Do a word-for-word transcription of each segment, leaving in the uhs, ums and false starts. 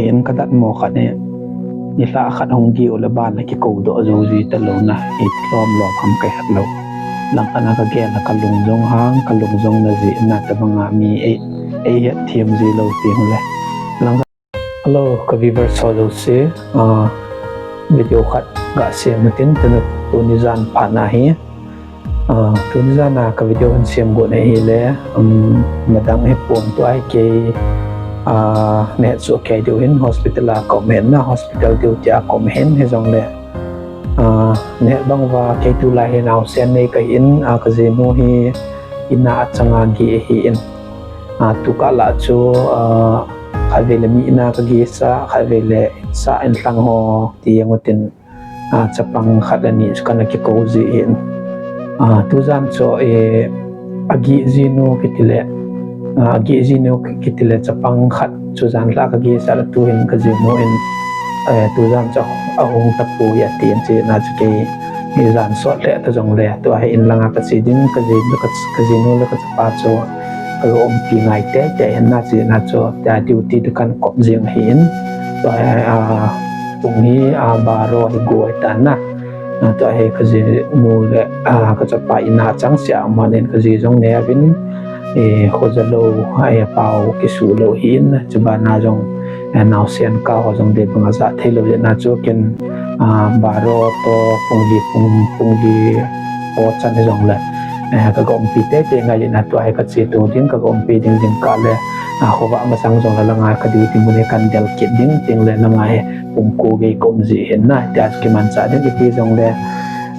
In kadat mo khat hi, nilhah khat hung geh u le ban a kikou doh jou ji talou na, ei tilom lom ham kahet lou. Langkhat na kagel a kalung jong hang, kalung jong na jeh na tabang a mi ei, ei het them ji lou ti hung le. Langkhat, hello, ka viewers ho jouse, ah, video khat ga sem tin, tuni jan phat na hi. Ah, tuni jan a ka video hin sem got na hile, um, madang hi pon tua hi kei, ah, nahet soh kei diu hin hospital a ka um hin na, hospital duty a ka um hin, hijongle, ah, nahet bang uva kei tulai hi naosen nei kahin, ah, ka jinu hi in a achang a geh ahin. Ah, tukah lah chu, ah, khatvei le mi in a kageh sah, khatvei le sa in lhang ho ti jeng utin, ah, chapang khat le ni chu kana kikou ji in. Ah, tujan chu, eh, ageh jinu kiti le, ah, ageh jinu kiti le chapang khat chu jan lha kageh sah le tuhin ka jinu in, eh, tujan chu ahung tapoi atin, chuna chu kei, eh, jan sot le ta jongle tua hi in langa kache ding, ka ji, ka, ka jinu le ka chapa chu kaga umpi ngai teitei hin na, chuna chu tia duty dukan kop jing hin. Tua hi, ah, pung hi, ah, baro hi go tan na. Ah, tua hi ka jinu le, ah, ka chapa in a chang sia manin ka ji jong ne avin, eh, khoja lou, eh, pao kisu lou hin, chuban a jong, eh, naosen ka ho jong dei bang a ja thei lou jeh na chu ken, ah, baro to pung li, pung, pung li o chan hijongle, eh, kaga umpi teitei ngai jeh na tua hi kache to ding, kaga umpi ding jingkah le, ah, khovah masang jongle langa ka duty mun hi kan del kit ding, tin le langa hi pung ko gei ka um ji hin na, tia chu kimanchah ding ipi jongle,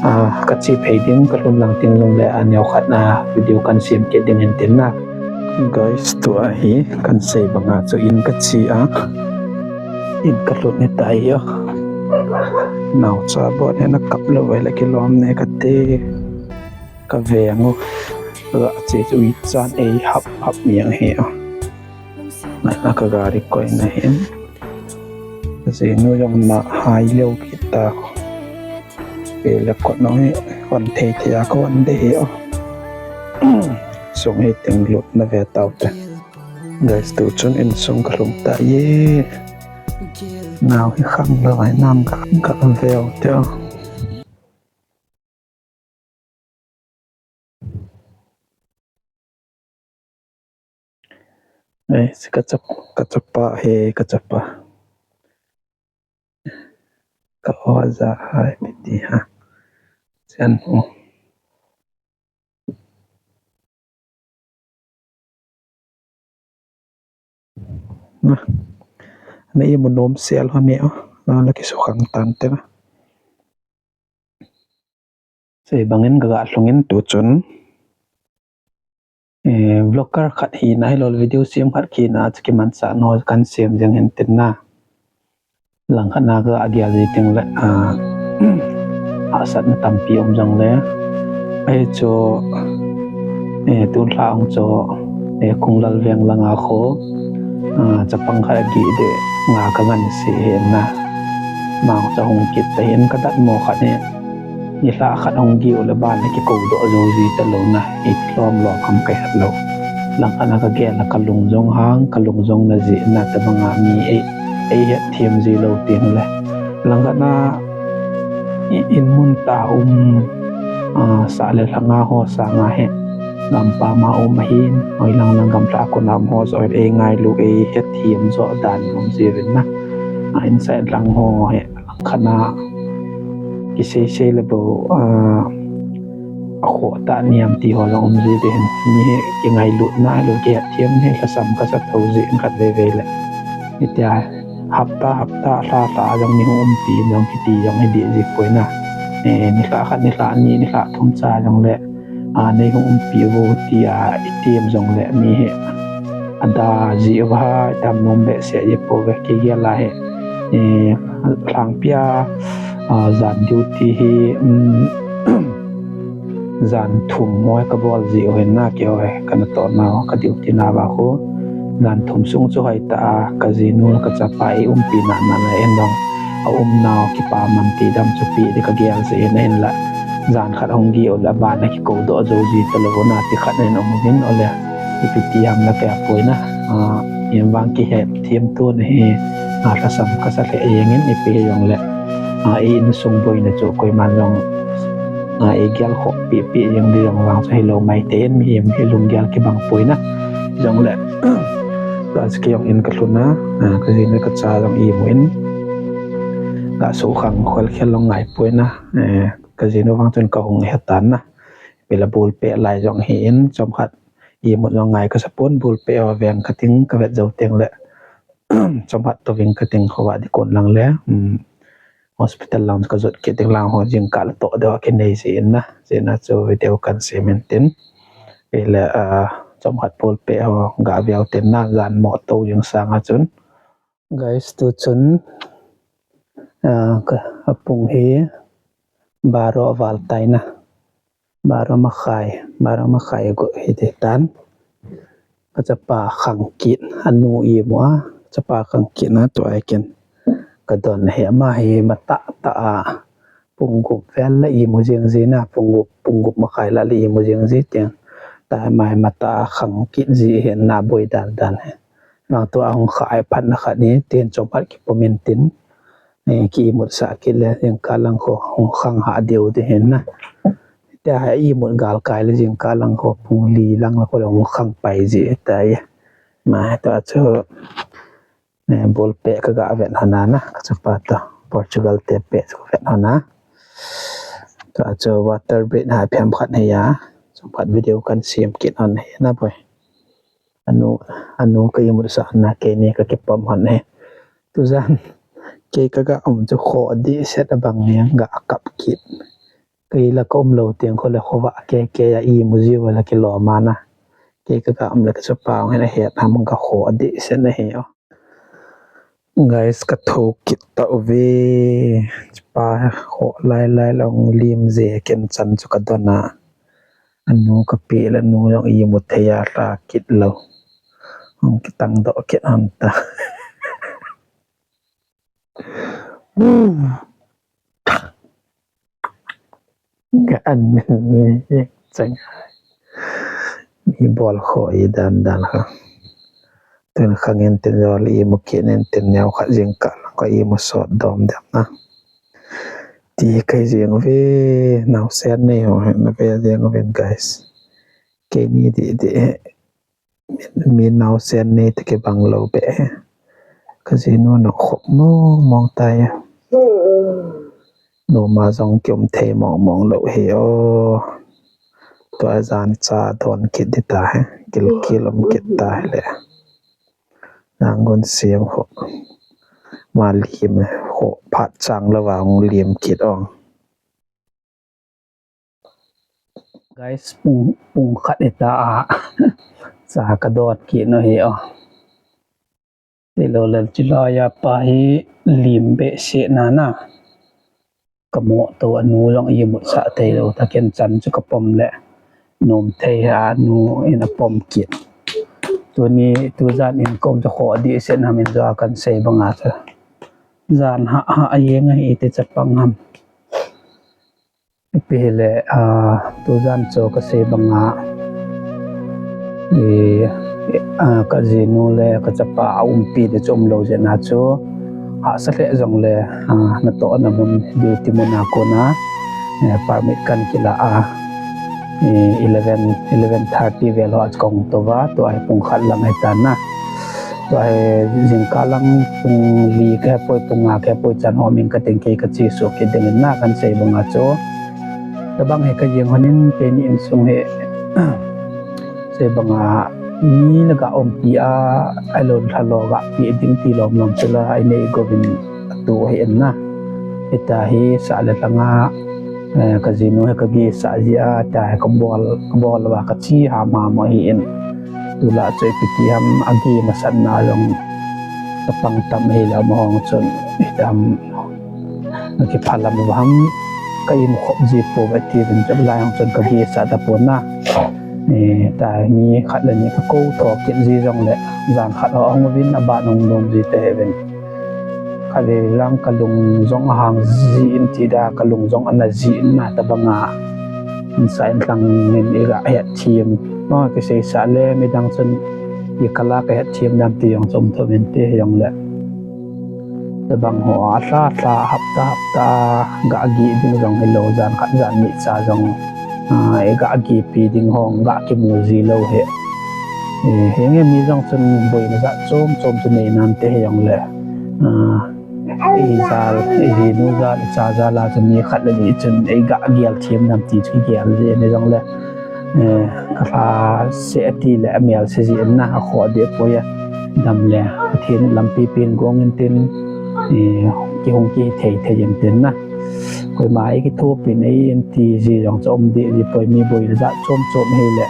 ah, kache phei ding, kalhun lang tin jongle, aneo khat na video kan sem kit ding hin tin na. Guys, tua hi kan sei bang a chu in kache a, in kalhun hitai o. Naocha bon hi na kap lou vai le kilom ne kate. Kaveng u, kache chu ichan ei hap hap miang hi o. Na, na ka gari koi na hin. Ka jinu jong na hai leo kita. Pe le kot nong hi, hon thei thei a ka hon de hi o. Sung hi ting lut na ve tau te. Guys, tu chun insung kalhung ta ye. Nao hi khang lou vai nam ka, ka veu te o. Eh, si ka chap-, ka chapa he, ka chapa. Ka oja hai piti ha. Sian ho. Na. Na imu nom sel ho ne o. Na, na kisu khang tan te na. Sei bangin ka ga lhungin tu chun, eh, vlogger khat hina hilou le video sem khat hina chu kimanchah nau kan sem jeng hin tin na. Langkhat na ka ga gel ji teng le, ah, hahsatna tampi um jong le. Ahi chu, eh, tun lha ong chu, eh, Khunglal veng langa kho, ah, chapang khat ageh deh nga ka ngan si hin na. Mang chu hung kit ta hin ka dat mo khat hi. Nilhah khat hung geh u le ban a kikou doh jou ji talou na, ei tilom lom ham ka het lou. Langkhat na ka gel a ka lung jong hang, ka lung jong na jeh na tabang a mi ei, ei het them ji lou tin le. Langkhat na i, in mun ta um, ah, sah le lhanga ho sanga hi. Gampam a um ahin, hoi lang lang gamlha a kon a um ho joh ei ngailu, ei het them jo dan um ji uvin na. Ah, insung lhang ho hi. Khat na kisei sei le bou, ah, akhoh tah niam ti ho jong um ji ding hin. Mi hi kingailutna, lou kihet them hi lhasam kasa tho ji khat vei vei le. Hitia hapta, hapta, lha, lha jong mi hung umpi jong kiti jong hi dih ji poi na. Eh, nilhah khat, nilhah ni, nilhah thum cha jong le. Ah, nei hung umpi uvo tia i tem jong le mi hi ada ji uva, i tam nom behseh ji pouve, kei gel a hi, eh, lhangpi a, ah, jan duty hi, um, jan thum mo ka bol ji u hin na, kei ho hi ka natoh nau, ka duty nau a khu jan thum sung chu hoi ta a, ka jinu, ka chapa ei umpi na na le, en dong a um nau kipa man ti dam chu pi di ka gel ji in, ahin la jan khat hung geh u le ban a kikou doh jou ji talou na ti khat in um uvin, ole ipi ti ham la kei a poi na, ah, in vang kihet them tu na hi, a, lhasam kasa lheh jeng in ipi hijongle, a, i insung boina chu koiman jong, a, i gel khoh pi pi jeng di jong vang chu hilou mai te in mihem hi lunggel kibang poi na. Jongle, ka chu kei jong in ka lhun a, a, ka jinu ka cha jong imu in. Ka sukhang khol khel long ngai poi na. Eh, ka jinu vang chun ka hung he tan na. Pila bul pe lai jong hi in, chomkhat imut jong ngai ka sapon, bul pe ho veng ka ting ka vet jou teng le. Chomkhat to ving ka ting kho va di kon lang le. Um, hospital lang ka jot kit ding lang ho jingkah le to deu a kinei ji in na. Jina chu video kan sem in tin. Pila, ah, chomkhat bul pe ho ga veu tin na jan mo to jing sang a chun. Guys, tu chun, ah, ka, a pung hi baro val tai na. Baro makhai, baro makhai go hi te tan. Ka chapa khang kit, anu imu a, chapa khang kit na tu ai ken. Ka don he ma hi ma ta ta a. Pung gup vel la imu jing ji na, pung gup, pung gup makhai la la imu jing ji teng. Ta mai ma ta khang kit ji he na boi dan dan he. Nang tu a hung kha ai phat na khat ni, tin chomkhat kipom in tin. Eh, ki imut sah kit le, jingkah lang kho, hung khang ha deu te hin na. Tia ha imut gal kai le, jingkah lang kho, pung li lang la kho le, hung khang pai ji ta ye. Ma, tua chu, eh, ball peh ka ga vet hon a na, ka chapa to, Portugal te peh chu ka vet hon a. Tua chu water break ha phiam khat hi a, chomkhat video kan sem kit hon hi na boi. Anu, anu ka imut sah na keini ka kipom hon hi. Tujan, kei ka ga um chu kho adih set abang ni ga kap kit. Kei la ka um lou teng kho le kho va kei kei a imu ji va la kilom a na. Kei ka ga um le ka chapa hon hi na het ham ka kho adih set na hi o. Guys, ka tho kit ta uve. Chapa kho lai lai long lim je ken chan chu ka don a. Anu ka pe le nu jong imu thei a hla kit lou. Hung kitang doh kit hon ta. Ka an chang. Mi bol kho i dan dan kha. Tun khang in tin jol imu kit in tin neo kha jingkah lang ka imu sot dom dem na. Ti kai jing uve, nau sen nei ho na ve jing uve guys. Keini di di. Mi nau sen nei te kibang lou be. Ka jinu na khop mong mong tai. Noma jong kium thei mong mong lou hi o. Tua jan cha don kit di ta he. Kil kil um kit ta he le. Nang gon siam ho. Ma lim ho phat chang lou va hung lim kit ong. Guys, pung, pung khat hita a, cha ka don kit nu hi o. Ti lou le chilai a pa hi lim behseh na na. Ka mo to anu jong imut sah thei lou ta ken chan chu ka pom le. Nom thei a nu in a pom kit. Tuni, tujan in kom chu kho adih set na min jo a kan sei banga chu. Jan ha, ha a jeng a hi ti chapang ham. Ipi hile, ah, tujan chu ka sei banga, i, ah, ka jinu le ka chapa a umpi di chu um lou jeh na chu, hahsa lheh jong le, ah, natohna mun duty mun a kona, eh, permit kan kila a, i, eleven, eleven thirty vel ho a chu ka hung tou va, tua hi pung khat lang hi tan na. Tua hi jingkah lang pung li ka hepoi, pung nga ka hepoi chan ho min ka ting kei ka chesuh kit ding in na kan sei banga chu. Tabang hi ka jeng hon in keini insung hi sei banga mi na ga umpi a, ahilou lha lou ga pi ding ti lom lom chu la, i nei go vin atu hi in na. Hita hi sah le lhang a, eh, ka jinu hi ka gisah ji a, ta hi ka bol, ka bol va ka chi ha ma mo hi in. Tula chu ipi ti ham a gi masat na jong ka pang tam hi la ma hong chun. Itam na kiphalam va ham ka im khop ji po va ti vin chu lai hong chun ka gisah ta po na. Eh, ta mi khat le ni ka ko tho kit ji jong le jan khat ho hong vin a ba nong nom ji te vin. Kha le lang ka lung jong a hang ji in ti da, ka lung jong ana ji in na tabanga. Insa in thlang in i ga het thim. Ma ka sei sa le midang chun i kala ka het thim nam ti jong chom thom in ti jong le. Tabang ho a lha lha hapta hapta ga geh ding jong hilou, jan khat jan ni cha jong, ah, i ga geh pi ding ho ga kimu ji lou hi. Eh, henge mi jong chun boina jat chom chom chu nei nante hijongle. Ah, i jal, i jinu jal, i cha jal a chun mi khat le ni chun i ga gel thim nam ti chu gel ji ni jongle. Eh, ka lha se ati le a mel se ji na a kho de poi a. Dam le Pathen lampi pen gong in tin, eh, kihung kithei thei in tin na. Koima ei kithopi nei in ti ji jong chom de ji poi mi boina jat chom chom hi le.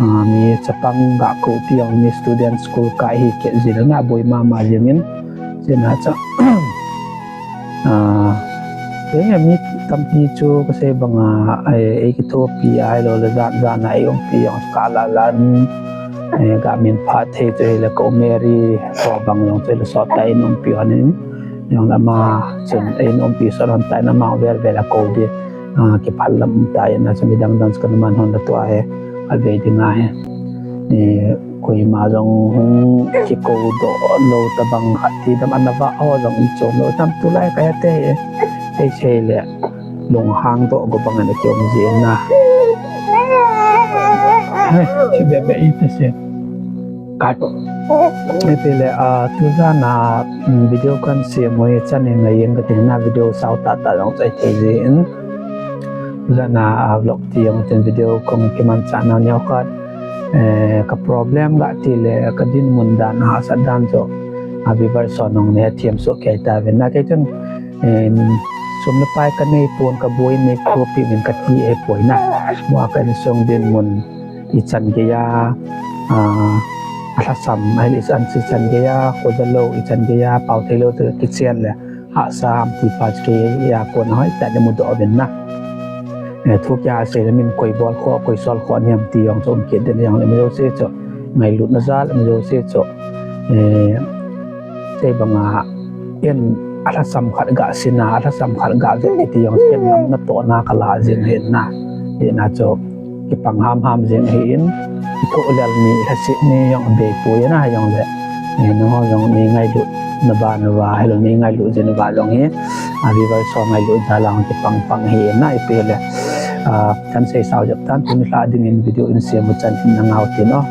Ah, mi chapang ga ko ti jong mi student school kai hi ke ji na boi mama jing in. Sina cha. Ah, eh, mi tampi chu ka sei banga, eh, ei kithopi ahilou le jan jan a ei umpi jong ka la lan, eh, ga min phat thei chu hile ka u Mary ho bang jong chu hile sot ta in umpi hon in, jong lama chun ei umpi sot hon ta in ama vel vel a ko di, ah, kiphal lam um ta in a chu midang dang chu ka man hon la tua he, a ve ding a he. Eh, Koima jong hung kiko doh lou tabang khat ti dam ana va ho jong i chom lou tam tulai ka ya te. Ei sei le lunghang doh go bang ana kium ji na. He, si be be i te se. Kat. Ei te le, ah, tu jan a, mm, video kan se mo i chan in ngai in ka tin na video sao ta ta jong chai te ji in. Jan a, ah, vlog ti jong tin video kong kiman cha na neo khat. Eh, ka problem ga ti le ka dinmun dan, hahsat dan chu, a, viewers ho nong ne thiam soh kei ta ven na kei chun, em, sum le pai ka nei pon ka boi nei ko pi min ka ti e poi na. Mo a ka insung dinmun i chan gei a, a, a lhasam, a hil i chan si chan gei a, ko ja lou i chan gei a, pau thei lou te kichen le. Hahsa ham ti pa chu kei a kon a hoitah in mudoh uvin na. Eh, thu kia sei le min koi bol kho, koi sol kho niam ti jong chu um kit den jong le mi jouse chu ngailutna jal, mi jouse chu, eh, sei banga in a lhasam khat ga sin a, a lhasam khat ga vet ti jong chu ken namna tohna ka la jing hin na. Hina chu kipang ham ham jing ahin, i thoh lel ni, i lhaset ni jong abei poi na jong le. Eh, nangho jong nei ngailutna ban uva, hilou nei ngailut jing uva jong hi, a, viewers ho ngailut jal a kipang pang hi na ipi le. A, kan sei sao jep tan tuni lha ding in video in sem u chan hin na ngau tin o.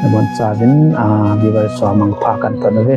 Na bon chauvin, a, viewers ho mangpha kan ton uve.